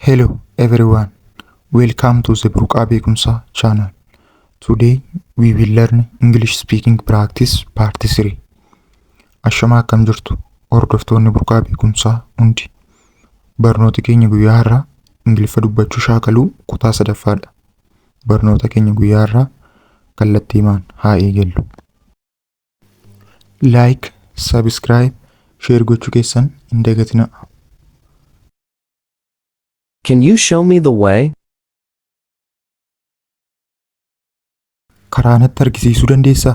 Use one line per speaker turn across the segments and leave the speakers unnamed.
Hello everyone, welcome to the Burqaa Beekumsaa channel. Today we will learn English speaking practice part 3. Ashamaa, akkam jirtu hordoftoonni Burqaa Beekumsaa hundi? Barnooti keenya guyyaa har'aa Ingiliffa dubbachuu shaakaluu kutaa sadaffaadha. Barnoota keenya guyyaa har'aa kallattiimaan haa eegallu. Like, subscribe, share gochuu keessan hin dagatinaa.
Can you show me the way?
Karaa natti argisiisuu dandeessaa?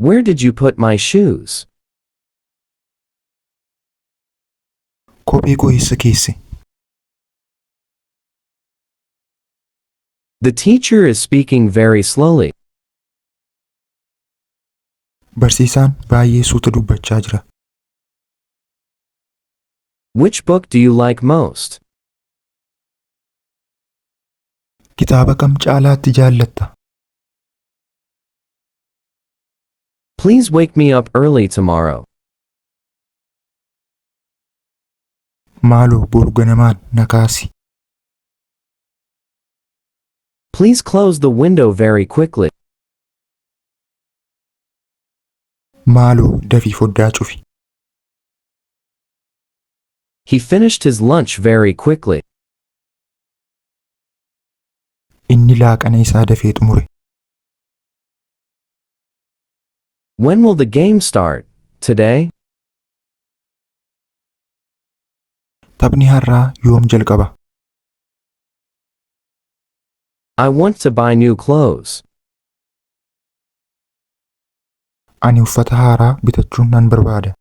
Where did you put my shoes?
Kophee koo eessa keesse?
The teacher is speaking very slowly.
Barsiisaan baay'ee suuta dubbachaa jira.
Which book do you like most?
Kitaaba kam caalaatti jaallatta?
Please wake me up early tomorrow.
Maaloo boru ganamaan na kaasi.
Please close the window very quickly.
Maaloo dafii foddaa cufi.
He finished his lunch very quickly.
Inni laaqana isaa dafee xumure.
When will the game start? Today?
Taphni har'aa yoom jalqaba?
I want to buy new clothes.
Ani uffata haaraa bitachuu nan barbaada.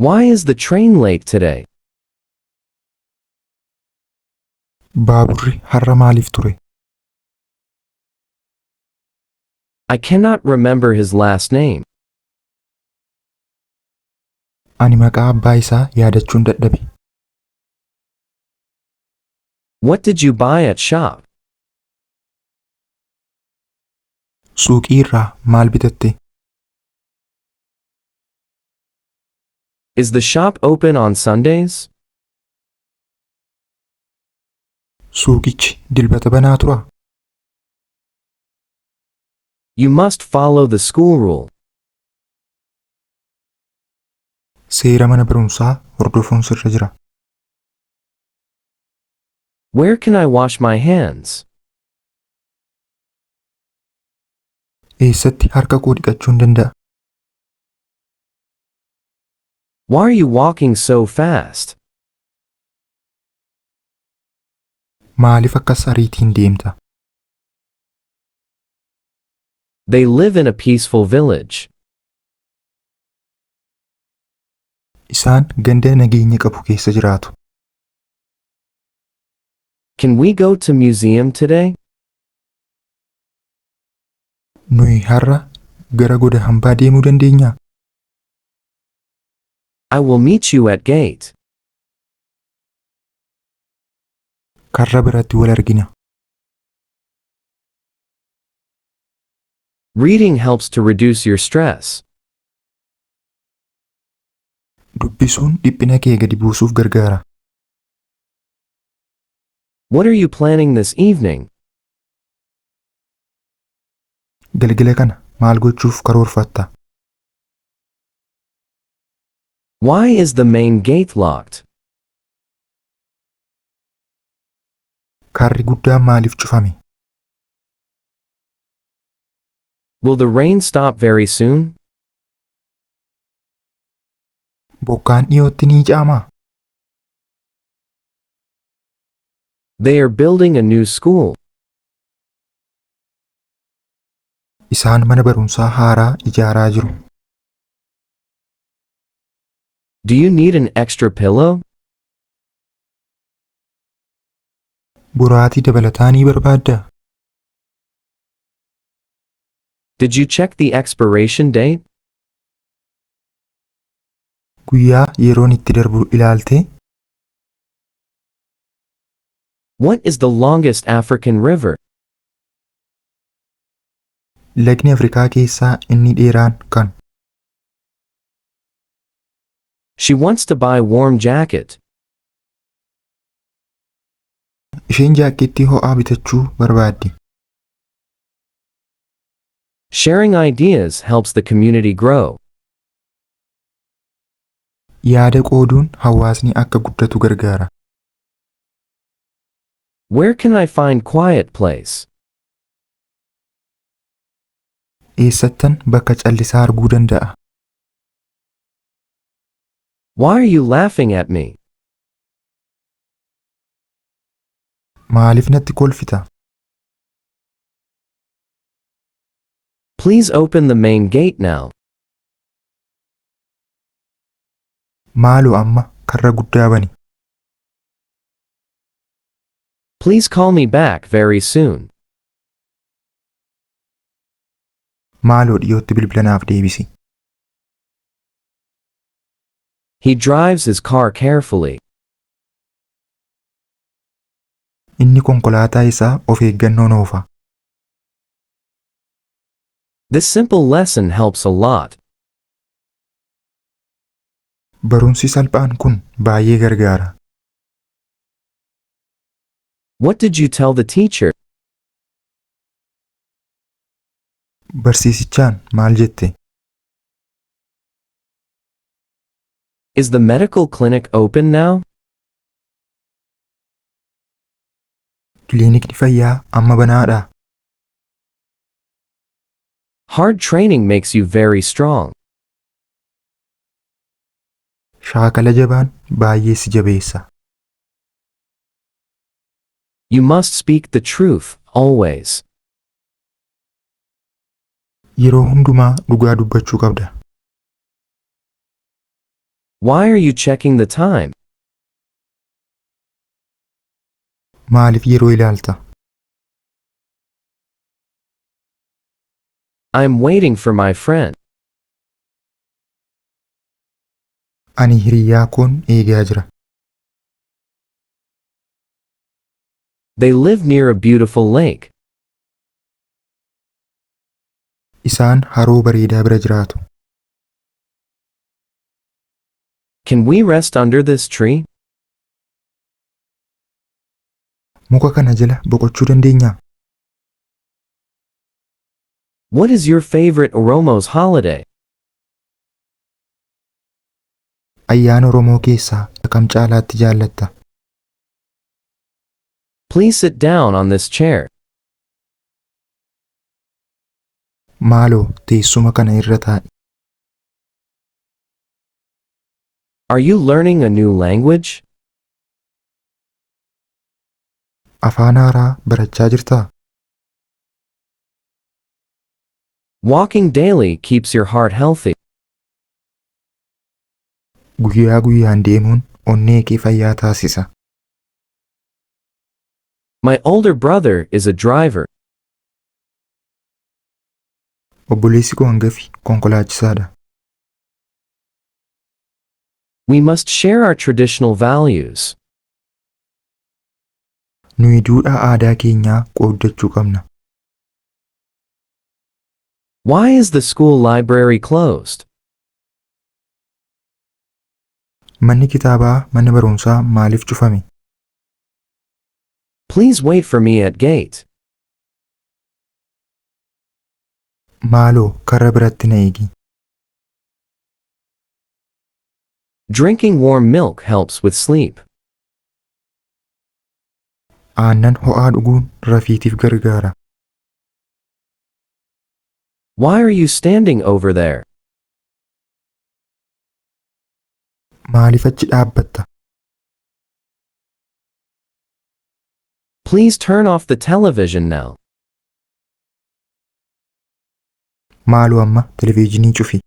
Why is the train late today?
Baaburri har'a maaliif ture?
I cannot remember his last name.
Ani maqaa abbaa isaa yaadachuun dadhabe.
What did you buy at shop?
Suuqii irraa maal bitatte?
Is the shop open on Sundays?
Suuqichi dilbata banaa turaa?
You must follow the school rule.
Seera mana barumsaa hordofuun sirra jira.
Where can I wash my hands?
Eessatti harka koo dhiqachuun danda'a?
Why are you walking so fast?
Maaliif akkas ariitiin deemta?
They live in a peaceful village.
Isaan ganda nageenya qabu keessa jiraatu.
Can we go to museum today?
Nuyi har'a gara goda hambaa deemuu dandeenyaa?
I will meet you at gate.
Karra biratti wal argina.
Reading helps to reduce your stress.
Dubbisuun dhiphina kee gadi buusuuf gargaara.
What are you planning this evening?
Galgala kana maal gochuuf karoorfatta?
Why is the main gate locked?
Karri guddaan maaliif cufame?
Will the rain stop very soon?
Bokkaan dhiyootti ni caamaa?
They are building a new school.
Isaan mana barumsaa haaraa ijaaraa jiru.
Do you need an extra pillow?
Boraatii dabalataa ni barbaaddaa?
Did you check the expiration date?
Guyyaa yeroon itti darbu ilaaltee?
What is the longest African river?
Lagni Afrikaa keessaa inni dheeraan kan?
She wants to buy warm jacket.
Isheen jaakkeettii ho'aa bitachuu barbaaddi.
Sharing ideas helps the community grow.
Yaada qooduun hawaasni akka guddatu gargaara.
Where can I find quiet place?
Eessattan bakka callisaa arguu danda'a?
Why are you laughing at me?
Maaliif natti kolfita?
Please open the main gate now.
Maaloo amma karra guddaa bani.
Please call me back very soon.
Maaloo dhiyootti bilbila naaf deebisi.
He drives his car carefully.
Inni konkolaataa isaa of eeggannoon oofa.
This simple lesson helps a lot.
Barumsi salphaan kun baay'ee gargaara.
What did you tell the teacher?
Barsiisichaan maal jette?
Is the medical clinic open now?
Kiliinikni fayyaa amma banaadhaa?
Hard training makes you very strong.
Shaakala jabaan baay'ee si jabeessa.
You must speak the truth, always.
Yeroo hundumaa dhugaa dubbachuu qabda.
Why are you checking the time?
Maaliif yeroo ilaalta?
I am waiting for my friend.
Ani hiriyaa koon eegaa jira.
They live near a beautiful lake.
Isaan haroo bareedaa bira jiraatu.
Can we rest under this tree?
Muka kana jala boqochuu dandeenyaa?
What is your favorite Oromo's holiday?
Ayyaana Oromoo keessaa isa kam caalaatti jaallatta?
Please sit down on this chair.
Maaloo teessuma kana irra taa'i.
Are you learning a new language?
Afaan haaraa barachaa jirtaa?
Walking daily keeps your heart healthy.
Guyyaa guyyaan deemuun onnee kee fayyaa taasisa.
My older brother is a driver.
Obboleessi koo hangafi konkolaachisaadha.
We must share our traditional values.
Nuyi duudhaa aadaa keenyaa qooddachuu qabna.
Why is the school library closed?
Manni kitaabaa mana barumsaa maaliif cufame?
Please wait for me at gate.
Maaloo karra biratti na eegi.
Drinking warm milk helps with sleep.
Aannan ho'aa dhuguun rafiitiif gargaara.
Why are you standing over there?
Maaliif achi dhaabbatta?
Please turn off the television now.
Maaloo amma televezyiinii cufi.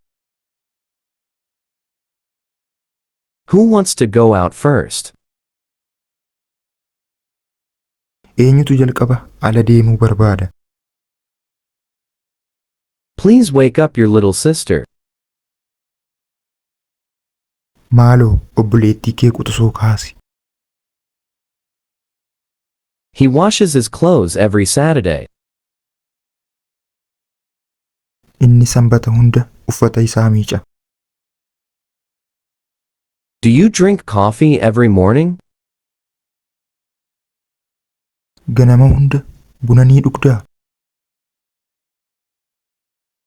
Who wants to go out first?
Eenyutu jalqaba ala deemuu barbaada?
Please wake up your little sister.
Maaloo obboleettii kee quxisuu kaasi.
He washes his clothes every Saturday.
Inni sanbata hunda uffata isaa miica.
Do you drink coffee every morning?
Ganama hunda buna ni dhugdaa?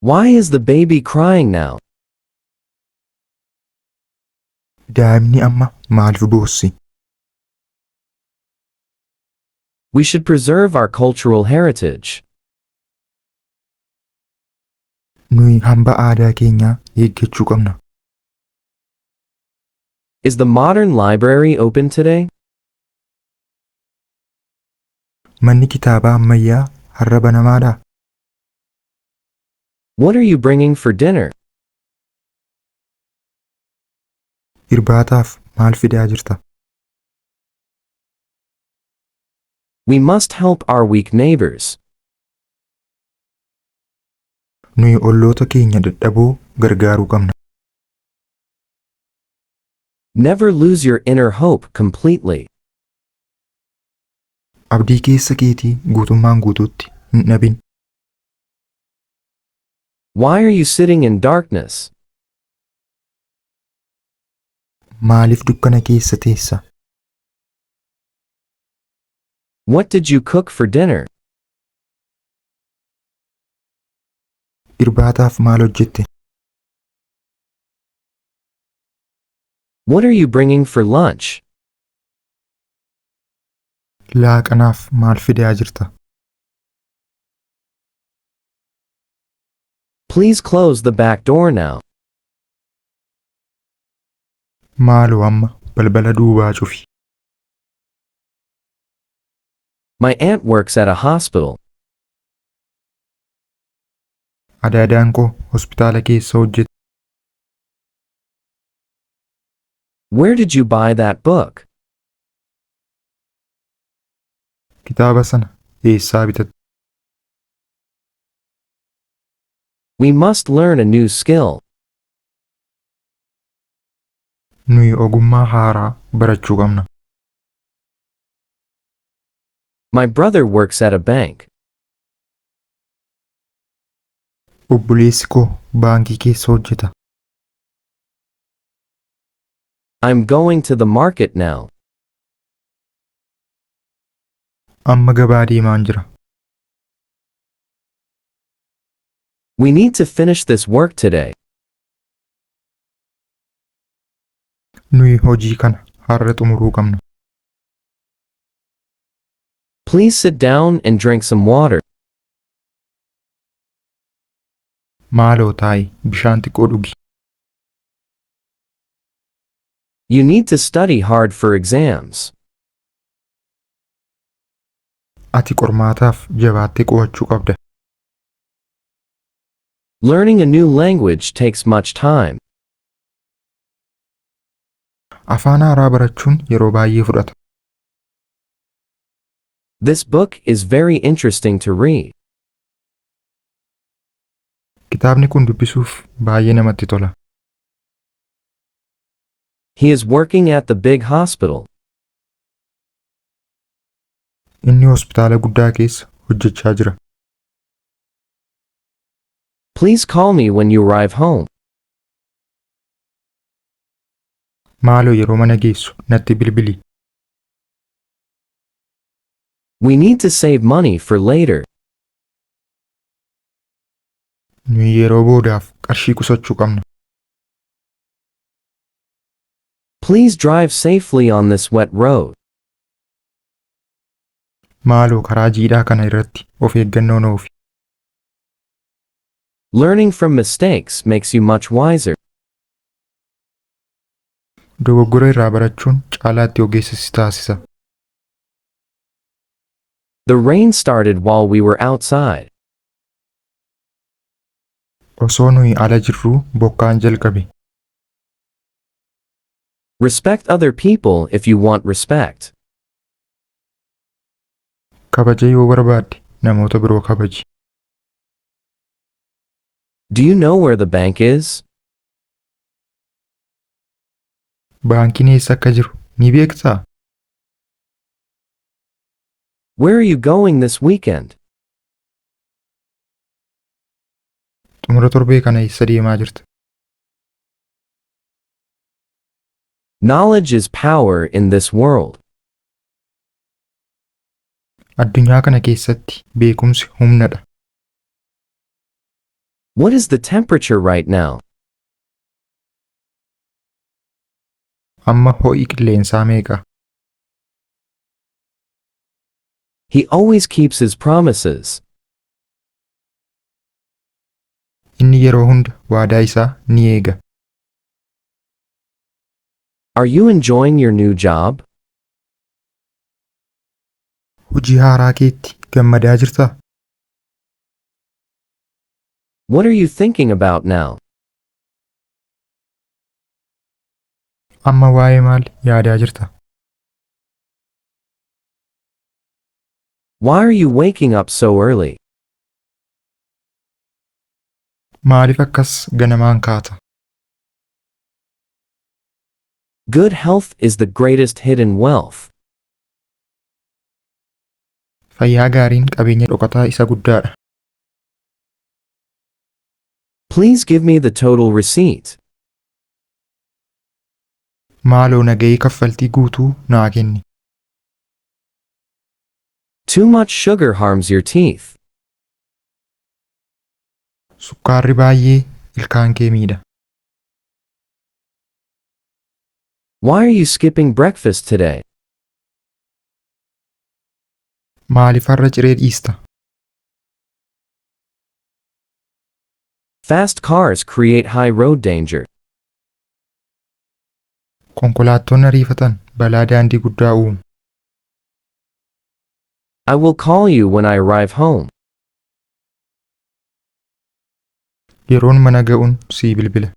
Why is the baby crying now?
Daa'imni amma maaliif boossi?
We should preserve our cultural heritage.
Nuyi hamba aadaa keenyaa eeggachuu qabna.
Is the modern library open today?
Manni kitaabaa ammayyaa har'a banamaadhaa?
What are you bringing for dinner?
Irbaataaf maal fidaa jirta?
We must help our weak neighbors.
Nuyi olloota keenya dadhaboo gargaaruu qabna.
Never lose your inner hope completely.
Abdii keessa keetii guutummaan guutuutti hin dhabin.
Why are you sitting in darkness?
Maaliif dukkana keessa teessa?
What did you cook for dinner?
Irbaataaf maal hojjette?
What are you bringing for lunch?
Laaqanaaf maal fidaa jirta?
Please close the back door now.
Maaloo amma balbala duubaa cufi.
My aunt works at a hospital.
Adaadaan koo hospitaala keessa hojjetti.
Where did you buy that book?
Kitaaba sana eessaa bitatte?
We must learn a new skill.
Nuyi ogummaa haaraa barachuu qabna.
My brother works at a bank.
Obboleessi koo baankii keessa hojjeta.
I'm going to the market now.
Amma gabaa deemaan jira.
We need to finish this work today.
Nuyi hojii kana har'a xumuruu qabna.
Please sit down and drink some water.
Maaloo taa'i bishaan xiqqoo dhugi.
You need to study hard for exams.
Ati qormaataaf jabaattee qo'achuu qabda.
Learning a new language takes much time.
Afaan haaraa barachuun yeroo baay'ee fudhata.
This book is very interesting to read.
Kitaabni kun dubbisuuf baay'ee namatti tola.
He is working at the big hospital.
Inni hospitaala guddaa keessa hojjechaa jira.
Please call me when you arrive home.
Maaloo yeroo mana geessu natti bilbili.
We need to save money for later.
Nuyi yeroo boodaaf qarshii qusachuu qabna.
Please drive safely on this wet road.
Maaloo karaa jiidhaa kana irratti of eeggannoon oofi.
Learning from mistakes makes you much wiser.
Dogoggora irraa barachuun caalaatti ogeessa si taasisa.
The rain started while we were outside.
Osoo nuyi ala jirruu bokkaan jalqabe.
Respect other people if you want respect.
Kabaja yoo barbaadde namoota biroo kabaji.
Do you know where the bank is?
Baankiin eessa akka jiru ni beektaa?
Where are you going this weekend?
Xumura torbee kana eessa deemaa jirta?
Knowledge is power in this world.
Addunyaa kana keessatti beekumsi humna dha.
What is the temperature right now?
Amma ho'i qilleensaa meeqa?
He always keeps his promises.
Inni yeroo hunda waadaa isaa ni eega.
Are you enjoying your new job?
Hojii haaraa keetti gammadaa jirtaa?
What are you thinking about now?
Amma waa'ee maal yaadaa jirta?
Why are you waking up so early?
Maaliif akkas ganamaan kaata?
Good health is the greatest hidden wealth.
Fayyaa gaariin qabeenya dhokataa isa guddaadha.
Please give me the total receipt.
Maaloo nagahee kaffaltii guutuu naa kenni.
Too much sugar harms your teeth.
Sukkaarri baay'ee ilkaan kee miidha.
Why are you skipping breakfast today?
Maaliif har'a ciree dhiista?
Fast cars create high road danger.
Konkolaattonni ariifatan balaa daandii guddaa uumu.
I will call you when I arrive home.
Yeroon mana ga'uun sii bilbila.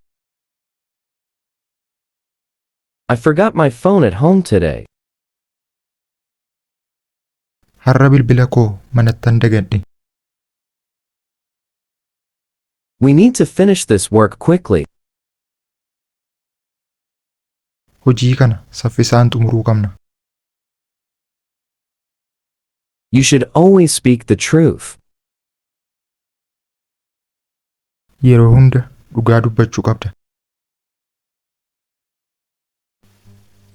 I forgot my phone at home today.
Har'a bilbila koo manattan dagadhe.
We need to finish this work quickly.
Hojii kana saffisaan xumuruu qabna.
You should always speak the truth.
Yeroo hunda dhugaa dubbachuu qabda.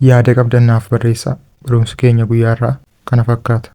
Yaada qabdan naaf barreessaa. Barumsi keenya guyyaa har'aa kana fakkaata.